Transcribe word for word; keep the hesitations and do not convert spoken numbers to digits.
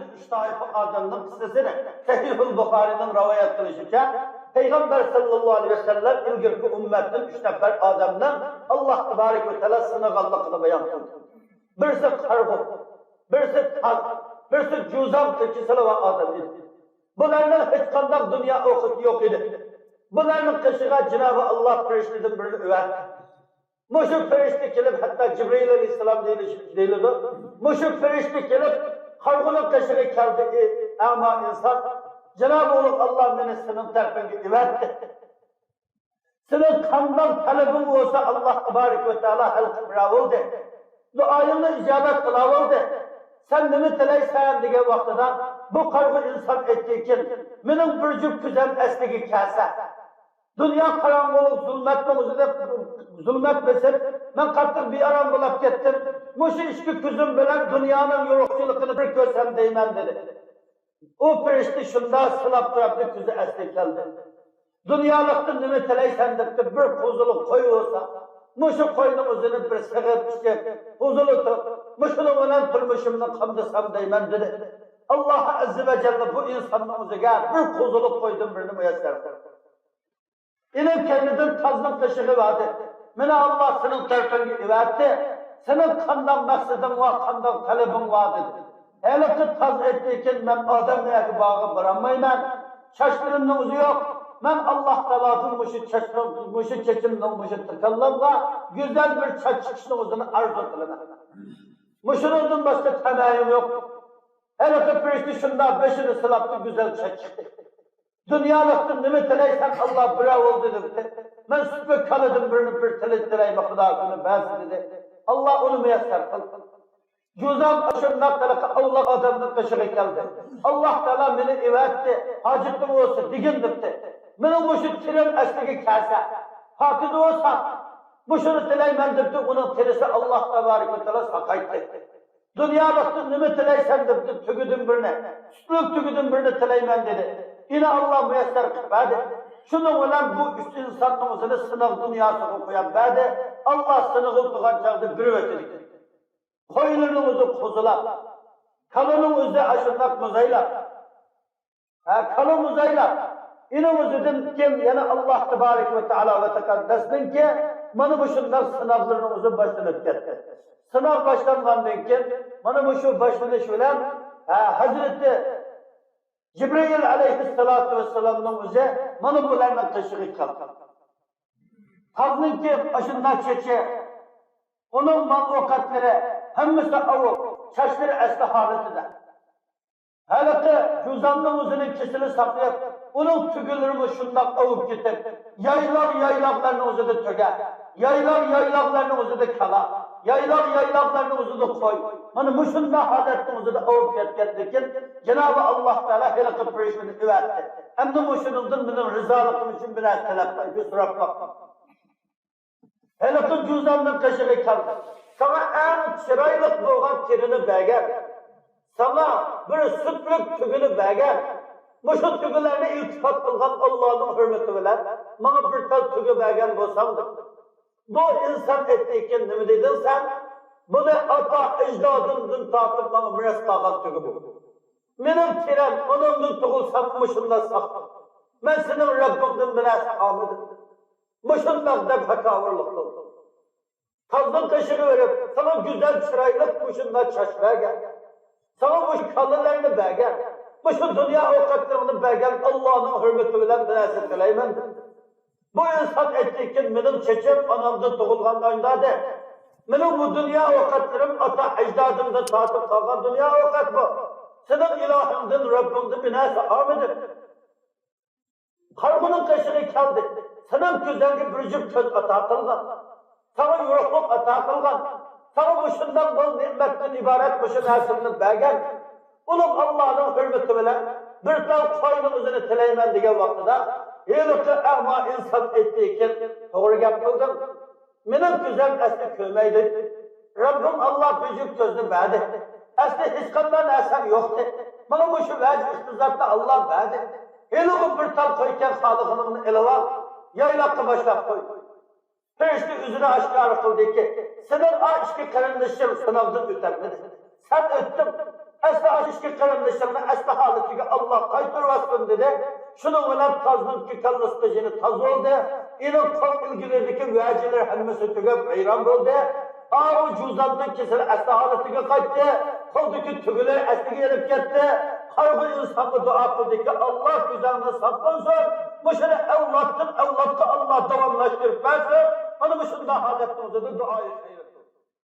ئۈچ تائىپە ئادەمنىڭ قىسسىسىنى سەھىھۇل بۇخارىينىڭ رىۋايەت قىلىشىچە، پەيغەمبەر سەللەللاھۇ ئەلەيھى ۋەسەللەم ئىلگىرىكى ئۈممەتتىن ئۈچ نەپەر ئادەمنى ئاللاھ تەبارەكە ۋە تائالا سىنىغانلىقىنى بايان قىلدى. بىرسى قارىغۇ، بىرسى تاز، بىرسى جۇزام تېكىسى بار ئادەم ئىدى. بۇلارنىڭ ھېچقانداق دۇنيا ئوقىتى يوق ئىدى. بۇلارنىڭ قېشىغا جانابى ئاللاھ پەرىشتىدىن بىرنى ئەۋەتتى. مۇشۇ پەرىشتە كېلىپ، ھەتتا جىبرىئىل ئەلەيھىسسالام دېيىلىش-، دېيىلىدۇ. مۇشۇ پەرىشتە كېلىپ، قارىغۇنىڭ قېشىغا كەلدى، ئەي ئەما ئىنسان، جانابى ئۇلۇغ ئاللاھ مېنى سېنىڭ تەرىپىڭگە ئەۋەتتى. سېنىڭ قانداق تەلىپىڭ بولسا، ئاللاھ تەبارەكە ۋە تائالا ھەل قىلىپ بېرەۋالدى. دۇئايىڭنى ئىجابەت قىلاۋالدى. سەن نېمە تىلەيسەن دېگەن ۋاقتىدا، بۇ قارىغۇ ئىنسان ئېيتتىكىن، مېنىڭ بىر جۈپ كۆزۈم ئەسلىگە كەلسە، دۇنيا قاراڭغۇلۇق، زۇلمەتنىڭ ئۆزىدە زۇلمەت بېسىپ، مەن قاتتىق بىئارام بولاپ كەتتىم. مۇشۇ ئىككى كۆزۈم بىلەن دۇنيانىڭ يورۇقچىلىقىنى بىر كۆرسەم دەيمەن، دېدى. ئۇ پەرىشتە شۇنداق سىلاپ تۇرۇپلا كۆزى ئەسلىگە كەلدى. دۇنيالىقتىن نېمە تىلەيسەن دەپتۇ، بىر قوزىلىق قوي بولسا، مۇشۇ قوينىڭ ئۆزىنى بىر سېغىپ ئىچىپ، قوزىلىتىپ، مۇشۇنىڭ بىلەن تۇرمۇشۇمنى قامدىسام دەيمەن، دېدى. ئاللاھ ئەززە ۋە جەللە بۇ ئىنساننىڭ ئۆزىگە بىر قوزىلىق قويدىن بىرنى مۇيەسسەر قىلدى. ئېنىڭ كەينىدىن تازنىڭ قېشىغا باردى. مېنى ئاللاھ سېنىڭ تەرىپىڭگە ئەۋەتتى. سېنىڭ قانداق مەقسىتىڭ بار، قانداق تەلىپىڭ بار، دېدى. ھېلىقى تاز ئېيتتىكىن، مەن ئادەم ئەگە باغا بارالمايمەن. چاچلىرىمنىڭ ئۆزى يوق. مەن ئاللاھ تائالادىن مۇشۇ چاچنىڭ، مۇشۇ چېچىمنىڭ مۇشۇ تىكەنلىرىمگە گۈزەل بىر چاچ چىقىشنىڭ ئۆزىنى ئارزۇ قىلىمەن. مۇشۇنىڭدىن باشقا تەمەيىم يوق. ھېلىقى پەرىشتە شۇنداق بېشىنى سىلاپتۇ، گۈزەل چاچ چىقتى. دۇنيالىقتىن نېمە تىلەيسەن، ئاللاھ بېرەۋالدى، دېدى. مەن سۈت ۋە كالىدىن بىرنى بىر تىلەي، تىلەيمەن، خۇدا شۇنى بەرسۇن، دېدى. ئاللاھ ئۇنى مۇيەسسەر قىلدى. جۇزام ئاشۇنداق ھېلىقى ئاۋلىق ئادەمنىڭ قېشىغا كەلدى. ئاللاھ تائالا مېنى ئەۋەتتى، ھاجىتىڭ بولسا دېگىن، دېدى. مېنىڭ مۇشۇ تېرىم ئەسلىگە كەلسە، پاكىز بولسا، مۇشۇنى تىلەيمەن، دېدى. ئۇنىڭ تېرىسى ئاللاھ تەبارەكە ۋە تائالا ساقايتتى. دۇنيالىقتىن نېمە تىلەيسەن دەپتۇ، تۆگىدىن بىرنى، سۈتلۈك تۆگىدىن بىرنى تىلەيمەن دېدى. يەنە ئاللاھ مۇيەسسەر قىلىپ بەردى. شۇنىڭ بىلەن بۇ ئۈچ ئىنساننىڭ ئۆزىنى سىناق دۇنياسىغا قويۇپ بەردى. ئاللاھ سىنىغىلى تۇرغان چاغدا بېرىۋەتتى. قويلىرىنىڭ ئۆزى قوزىلاپ، كالىنىڭ ئۆزى ئاشۇنداق مۇزايلاپ، ھە، كالا مۇزايلاپ، ئېنىڭ ئۆزىدىن كېيىن يەنە ئاللاھ تەبارەكە ۋە تائالا ۋە تەقەددەسنىڭكى مانا مۇشۇنداق سىناقلىرىنىڭ ئۆزى باشلىنىپ كەتتى. سىناق باشلانغاندىن كېيىن، مانا مۇشۇ باشلىنىش بىلەن، ھە، ھەزرىتى جىبرىئىل ئەلەيھىسسالاتۇ ۋەسسالامنىڭ ئۆزى مانا بۇلارنىڭ قېشىغا كەلدى. تازنىڭكى ئاشۇنداق چېچى، ئۇنىڭ مال ئوقەتلىرى ھەممىسى ئاۋۇپ، چاچلىرى ئەسلى ھالىتىدە. ھېلىقى جۇزامنىڭ ئۆزىنىڭ كېسىلى ساقىيىپ، ئۇنىڭ تۈگىلىرىمۇ شۇنداق ئاۋۇپ كېتىپ، يايلاق-يايلاقلارنىڭ ئۆزىدە تۆگە، يايلاق-يايلاقلارنىڭ ئۆزىدە كالا، يايلاق-يايلاقلارنىڭ ئۆزىدە قوي. مانا مۇشۇنداق ھالەتنىڭ ئۆزىدە ئاۋۇپ كەتكەندىكىن، جانابى ئاللاھ تائالا ھېلىقى پەرىشتىنى ئەۋەتتى. ئەمدى مۇشۇنىڭدىن مېنىڭ رىزالىقىم ئۈچۈن بىر نەرسە تەلەپ قىل، سوراپ باق. ھېلىقى جۇزامنىڭ قېشىغا كەلدى. ساڭا ئەڭ چىرايلىق بولغان تېرىنى بەرگەن، ساڭا بىر سۈتلۈك تۈگىنى بەرگەن، مۇشۇ تۈگىلەرنى ئىلتىپات قىلغان ئاللانىڭ ھۆرمىتى بىلەن ماڭا بىر تال تۈگە بەرگەن بولساڭ، دېدى. بۇ ئىنسان ئېيتتىكىن، نېمە دېدىڭ سەن؟ بۇنى ئاتا ئەجدادىمدىن تارتىپ ماڭا مىراس قالغان تۈگە بۇ. مېنىڭ تېرەم ئانامدىن تۇغۇلسام مۇشۇنداق ساق. مەن سېنىڭ رەببىڭدىن بىر نەرسە ئالمىدىم. مۇشۇنداق دەپ ھاكاۋۇرلۇق قىلدى. تازنىڭ قېشىغا بېرىپ، ساڭا گۈزەل چىرايلىق مۇشۇنداق چاچ بەرگەن، ساڭا مۇشۇ كالىلەرنى بەرگەن، مۇشۇ دۇنيا ئوقەتلىرىڭنى بەرگەن ئاللانىڭ ھۆرمىتى بىلەن بىر نەرسە تىلەيمەن، دېدى. بۇ ئىنسان ئېيتتىكىن، مېنىڭ چېچىم ئانامدىن تۇغۇلغان ئاينىدا، مېنىڭ بۇ دۇنيا ئوقەتلىرىم ئاتا ئەجدادىمدىن تارتىپ قالغان دۇنيا ئوقەت بۇ. سېنىڭ ئىلاھىڭدىن، رەببىڭدىن بىر نەرسە ئالمىدىم. قارىغۇنىڭ قېشىغا كەلدى. سېنىڭ كۆزۈڭگە بىر جۈپ كۆز ئاتا قىلغان، ساڭا يورۇقلۇق ئاتا قىلغان، ساڭا مۇشۇنداق مول نېمەتتىن ئىبارەت مۇشۇ نەرسىلەرنى بەرگەن ئۇلۇغ ئاللانىڭ ھۆرمىتى بىلەن بىر تال قوينىڭ ئۆزىنى تىلەيمەن، دېگەن ۋاقتىدا، ھېلىقى ئەما ئىنسان ئېيتتىكىن، توغرا گەپ قىلدىڭ. مېنىڭ كۆزۈم ئەسلى كۆرمەيدۇ. رەببىم ئاللا بىر جۈپ كۆزنى بەردى. ئەسلى ھېچقانداق نەرسەم يوقتى. ماڭا مۇشۇ ۋەجىھ ئىقتىسادنى ئاللا بەردى. ھېلىغۇ بىر تال قويكەن، خالىغىنىڭنى ئېلىۋال، يايلاققا باشلاپ قوي. پەرىشتە ئۆزىنى ئاشكارا قىلدىكى، سېنىڭ ئا ئىككى قېرىندىشىڭ سىناقتىن ئۆتەلمىدى. سەن ئۆتتۈڭ. ئەسلى ئىككى قېرىندىشىڭنى ئەسلى ھالىتىگە ئاللا قايتۇرۇۋەتسۇن، دېدى. شۇنىڭ بىلەن تازنىڭكى كاللىسىدا يەنە تاز بولدى. ئېنىڭ قول ئىلگىلىرىدىكى ۋەجىلىرى ھەممىسى تۈگەپ ۋەيران بولدى. ئاۋۇ جۇزامنىڭ كېسىلى ئەسلى ھالىتىگە قايتتى. قولدىكى تۈگىلەر ئەسلىگە يېنىپ كەتتى. قارىغۇ ئىنسانغا دۇئا قىلدىكى، ئاللا كۆزۈڭنى ساق قىلسۇن. مۇشۇنى ئەۋلادتىن ئەۋلادقا ئاللا داۋاملاشتۇرۇپ بەرسۇن. مانا مۇشۇنداق ھالەتنىڭ ئۆزىدە دۇئايى خەير.